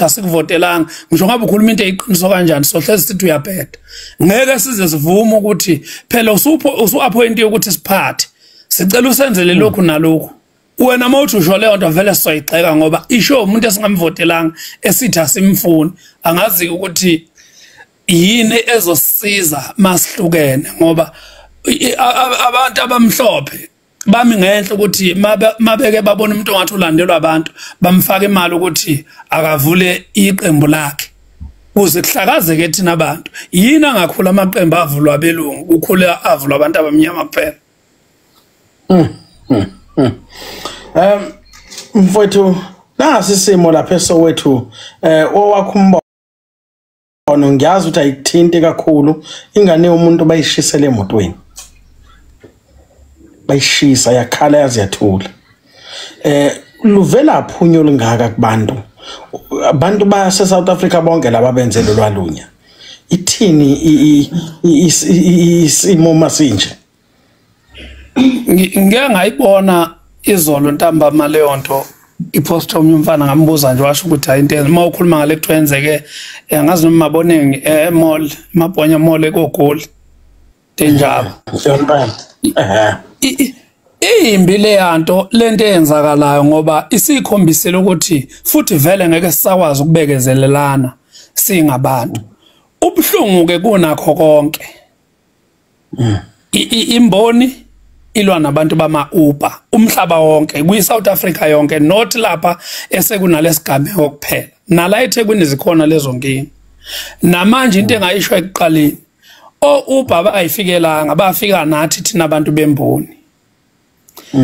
Asikuvotelanga, ngisho ngabe ukhuluma into eyiqiniso kanjani, sohlezi sithi uyabheda. Ngeke size sivume ukuthi phela usu-appoint ukuthi siphathe, sicela usenzele lokhu nalokhu. Wena mawuthi usho leyo nto, vele sizoyigxeka ngoba isho umuntu esingamvotelanga, esithi asimfuni. Angazi ukuthi yini ezosiza masihlukene, ngoba abantu abamhlophe bami ngenhla ukuthi mabeke babona umuntu ongathi ulandelwa abantu, bamfaka imali ukuthi akavule iqembu lakhe kuze kuhlakazeke thina abantu. Yini angakhula amaqembu avulwa abelungu, kukhule avulwa abantu abamnyama kuphela? Mfowethu, nasi isimo lapha eSoweto. Owakho umbono, ngiyazi ukuthi ayikuthinti kakhulu. Ingane yomuntu bayishisele emotweni, bayishisa, yakhala yaze yathula. Luvela phunyo olungaka kubantu, abantu base South Africa bonke laba benze lolwalunya. Ithini isimo masinje? Ngike ngayibona izolo ntambama leyo nto, ipost omnye umfana. Ngambuza nje, washo ukuthi hayi, into uma ukhuluma ngale kuthiwa yenzeke, angazi noma Maboneng e-mall, Maponya Mall ekogoli, enjalo. Yompela, eh. Imbi leyanto, lento eyenzakalayo, ngoba isikhombisile ukuthi futhi vele ngeke sisakwazi ukubekezelelana singabantu. Ubuhlungu ke kunakho konke, imboni ilwa nabantu bama Uber umhlaba wonke, kwi South Africa yonke, not lapha esekunalesigameko kuphela. Nala eThekwini zikhona lezo nkinga namanje. Into engayisho ekuqaleni, o Uber bayifikelanga, bafika nathi thina abantu bemboni.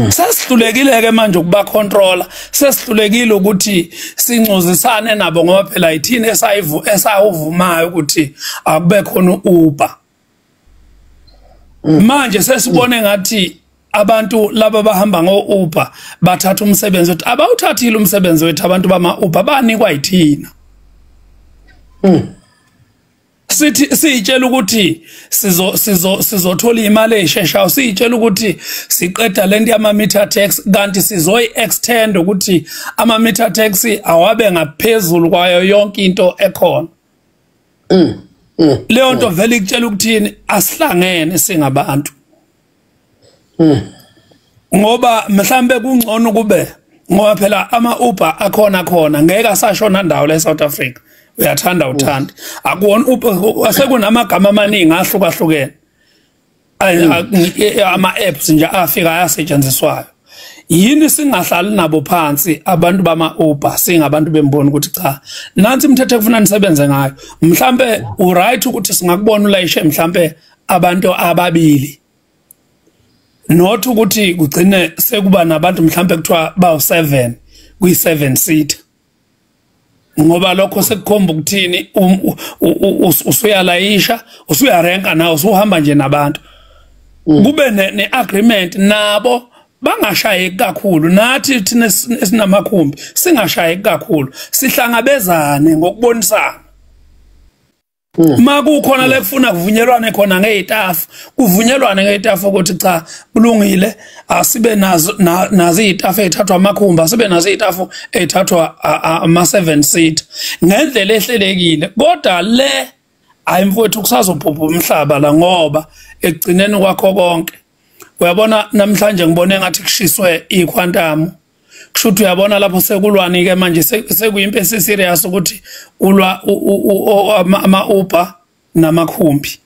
Sesihlulekile ke manje ukuba controller, sesihlulekile ukuthi sincozisane nabo, ngoba phela yithina esayivu esawuvumayo ukuthi akube khona uUber. Manje sesibone ngathi abantu laba bahamba ngo-Uber bathatha umsebenzi wethu. Abawuthathile umsebenzi wethu. Abantu bama-Uber banikwa yithina. Sithi siyitshela ukuthi sizothola imali esheshayo, siyitshela ukuthi siqeda lento yama meter tax, kanti sizoyi extend ukuthi ama meter tax awabe ngaphezulu kwayo yonke into ekhona. Leyo nto vele ikutshela ukuthini? Asihlangene singabantu, ngoba mhlambe kungcono kube, ngoba phela ama Uber akhona khona, ngeke asashona ndawo la eSouth Africa. Uyathanda uthanda, akuwona Uber, sekunamagama amaningi ahlukahlukene, ama apps nje afika ayasetshenziswayo. Yini singahlali nabo phansi abantu bama Uber, singabantu bembona ukuthi cha, nansi imithetho ekufuna nisebenze ngayo? Mhlambe uright ukuthi singakubona ulayishe mhlambe abantu ababili, not ukuthi kugcine sekuba nabantu mhlambe kuthiwa bawu7 kwi7 seat, ngoba lokho sekukhomba ukuthini? Usuyalayisha, usuyarenka nawe, usuhamba nje nabantu. Kube ne-agreement nabo, bangashayeki kakhulu, nathi thina esinamakhumbi singashayeki kakhulu, sihlangabezane ngokubonisana. Makukhona lekufuna kuvunyelwane khona ngezitafu, kuvunyelwane ngezitafu ukuthi cha, kulungile, asibe nazo nazo izitafu ezithathwa amakhumbi, asibe nazo izitafu ezithathwa ama 7 seat ngendlela ehlelekile. Kodwa le hayi mfowethu, kusazobhubha umhlaba la, ngoba ekugcineni kwakho konke, uyabona, namhlanje ngibone ngathi kushiswe iQuantum. Kusho ukuthi uyabona lapho sekulwani ke manje, sekuyimpi eserious ukuthi ulwa ama Uber namakhumbi.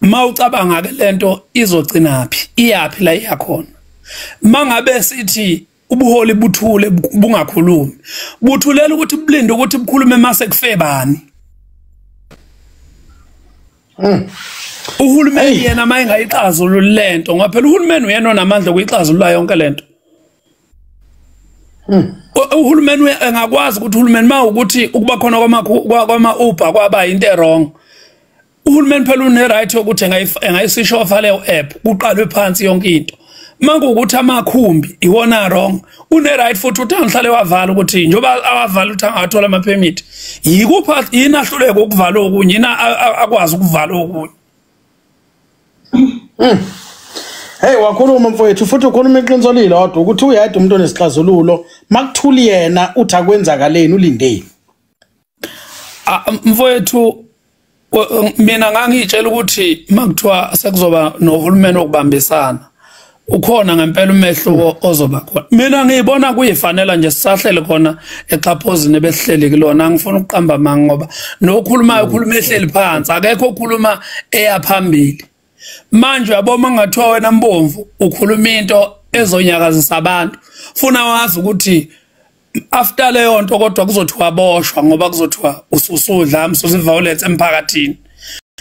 Mawucabanga ke, lento izogcinaphi? Iyaphi la iyakhona? Mangabe sithi ubuholi buthule, bungakhulumi, buthulela ukuthi bulinde ukuthi bukhulume mase kufe bani? Uhulumeni yena mayengayixazululi lento, ngoba phela uhulumeni uyena onamandla okuyixazulula yonke lento. Uhulumeni engakwazi ukuthi, uhulumeni mawukuthi ukuba khona kwama Uber kwaba into ewrong, uhulumeni phela une right yokuthi engayisisho off leyo app, kuqalwe phansi yonke into. Mangukuthi amakhumbi iwona wrong, une right futhi ukuthi angihlale wavala, ukuthi njengoba awavala ukuthi angathola ama permit, yikupha yini ahluleke ukuvala okunye? Yini akwazi ukuvala okunye? Hey, wakhuluma mfowethu, futhi ukhuluma iqiniso lilodwa ukuthi uyedwa umuntu onesixazululo. Makuthuli yena, uthi akwenzakaleni, ulindeni. Mfowethu, mina ngangitshela ukuthi makuthiwa sekuzoba nohulumeni okubambisana, ukhona ngempela umehluko ozoba khona. Mina ngiyibona kuyifanela nje sisahlele khona exhaphozini besihleli kulona. Angifuna ukuqamba manga ngoba nokhulumayo ukhuluma ehleli phansi, akekho okhuluma eyaphambili. Manje uyabona ngathiwa wena Mbomvu ukhuluma into ezonyakazisa abantu, funa wazi ukuthi after leyo nto kodwa kuzothiwa boshwa, ngoba kuzothiwa ususudla msusa violence emphakathini.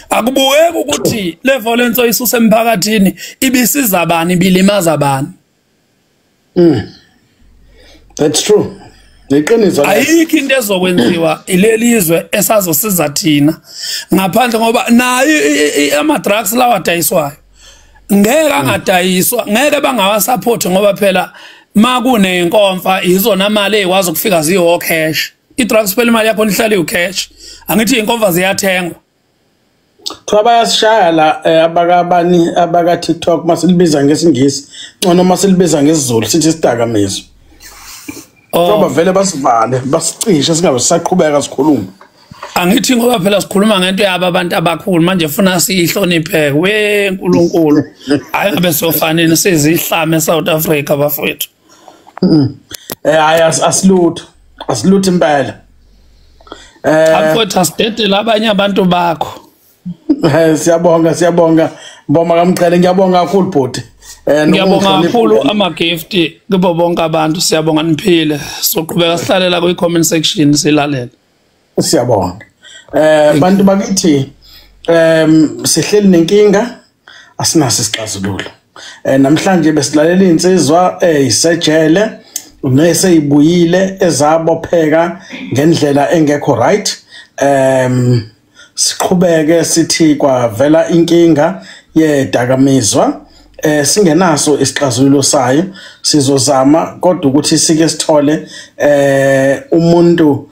Akubukeki ukuthi le violence oyisusa emphakathini ibisiza bani, ibilimaza bani. That's true, iqiniso. Ayikho into ezokwenziwa ilelizwe esazosiza thina ngaphandle, ngoba nayo ama drugs lawa adayiswayo ngeke angadayiswa, ngeke bangawasupport, ngoba phela makunenkomfa izona mali ezikwazi ukufika ziyo cash. I-drugs phela imali yakho ihlala iwu-cash, angithi inkomfa ziyathengwa. Kuthiwa bayasishaya la abakabani abaka TikTok masilibiza ngesingisi, ngcono masilibiza ngesiZulu sithi isidakamizwa. Ngoba vele basivale basicishe singabe sisaqhubeka sikhuluma. Angithi ngoba phela sikhuluma ngento yabo abantu abakhulu manje, funa siyihloniphe we nkulunkulu. Hayi, ngabe sofanele sizihlame eSouth Africa, bafowethu. Hayi, asilutho, asilutho impela. Mfowethu, asidedele abanye abantu bakho. Siyabonga, siyabonga Mboma kaMqhele, ngiyabonga kakhulu bhuti. Ngiyabonga kakhulu ama-gift kubo bonke abantu, siyabonga, niphile. Soqhubeka sihlalela kwi-comment section silalele. Siyabonga. Bantu bakithi, sihleli nenkinga, asinaso isixazululo. Namhlanje besilalela insizwa eyisejele neseyibuyile ezabopheka ngendlela engekho right. Siqhubeke sithi kwavela inkinga yedakamizwa singenaso isixazululo sayo. Sizozama kodwa ukuthi sike sithole umuntu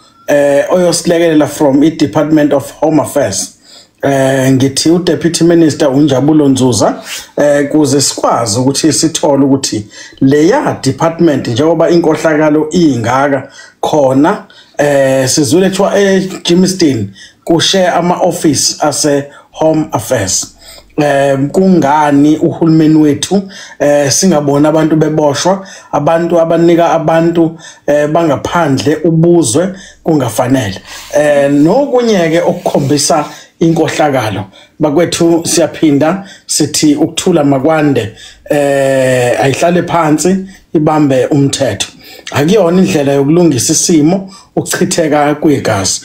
oyosilekelela from i Department of Home Affairs, ngithi uDeputy Minister uNjabulo Nzuza, kuze sikwazi ukuthi sithole ukuthi leya department, njengoba inkohlakalo ingaka khona, sizule kuthiwa eGermiston kushe ama office ase Home Affairs. Kungani uhulumeni wethu singabona abantu beboshwa, abantu abanika abantu bangaphandle ubuzwe kungafanele, nokunye ke okukhombisa inkohlakalo? Bakwethu, siyaphinda sithi ukuthula makwande, ayihlale phansi ibambe umthetho. Akuyona indlela yokulungisa isimo ukuchitheka kwegazi.